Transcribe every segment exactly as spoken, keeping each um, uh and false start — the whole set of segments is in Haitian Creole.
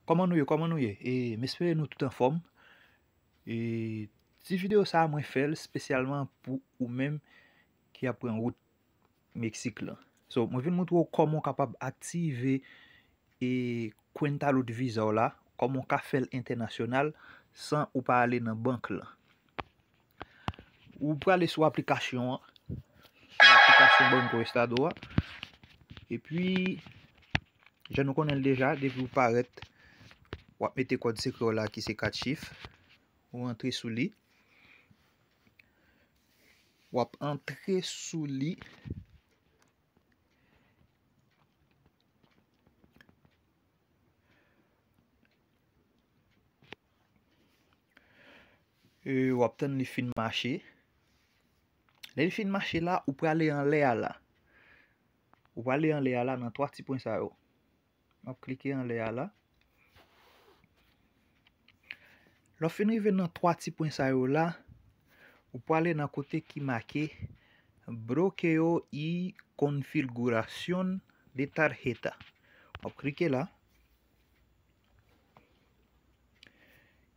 Kòman nou ye? Kòman nou ye? E, m espere nou tout anfòm. E, ti videyo sa a, mwen fè l espesyalman pou ou menm ki ap pran wout Meksik lan. So, mwen vin montre w kòman w kapab aktive e Cuenta Lud Visa w la, kòman w ka fè l entènasyonal san ou pa ale nan bank lan. Ou prale sou aplikasyon an, sou aplikasyon Banco Estado a. Epi, jan nou konnen l deja, depi ou parèt, w ap mete kòd sekrè w la ki se kat chif. Ou antre sou li. W ap antre sou li. E, w ap tann li fin mache. Lè li fin mache la, ou prale anlè a la. Ou prale anlè a la nan twa ti pwen sa yo. M ap klike anlè a la. Lè w fin rive nan twa ti pwen sa yo la, ou prale nan kote ki make Bloqueo y Configuración de Tarjeta. W ap klike la.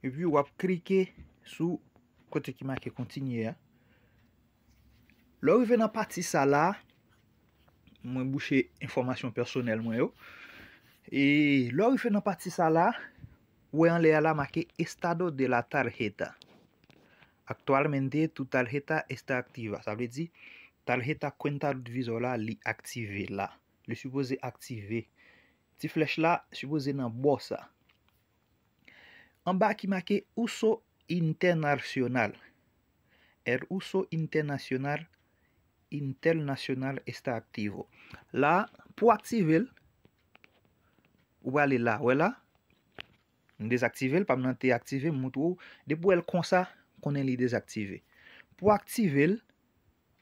Epi w ap klike sou kote ki make kontinye a. Lè w rive nan pati sa la, mwen bouche enfòmasyon pèsonèl mwen yo. E lè w rive nan pati sa la, ou wè anlè a la make Estado de la Tarjeta. Actualmente tu tarjeta está activa. Sa vle di, tarjeta Cuenta Lud Visa w la, li aktive la. Li sipoze aktive. Ti flèch la sipoze nan bò sa. Anba ki make Uso Internacional. El uso internacional, internacional está activo. La, pou aktive l, ou prale la, wè la? M dezaktive l, pa m nan te aktive, m montre w. Depi w wè l konsa, konnen li dezaktive. Pou aktive l,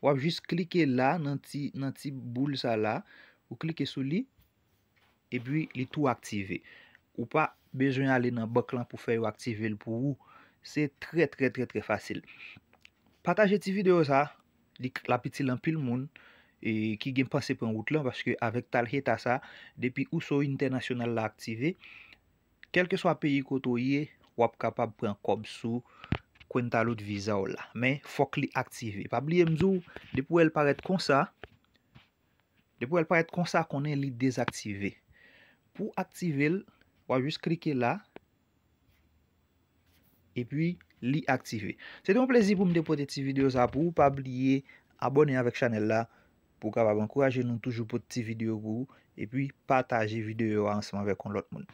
w ap jis klike la nan ti, nan ti boul sa la, ou klike sou li, epi li tou aktive. Ou pa bezwen ale nan bank lan pou fè yo aktive l pou ou. Se trè, trè, trè, trè fasil. Pataje ti videyo sa, li, l ap itil anpil moun e ki gen panse pran wout lan, paske avèk tarjeta sa, depi Uso Internacional la aktive, kèlkeswa peyi kote w ye, w ap kapab pran kòb sou Cuenta Lud Visa w la. Men, fòk li aktive. Pa bliye m di w, depi w wè l parèt konsa, depi w wè l parèt konsa, konnen li dezaktive. Pou aktive l, w ap jis klike la, epi li aktive. Se te yon plezi pou m te pote ti videyo sa pou ou. Pa bliye abòne avèk chanèl la pou w kapab ankouraje nou toujou pote ti videyo pou ou, epi pataje videyo a ansanm avèk yon lòt moun.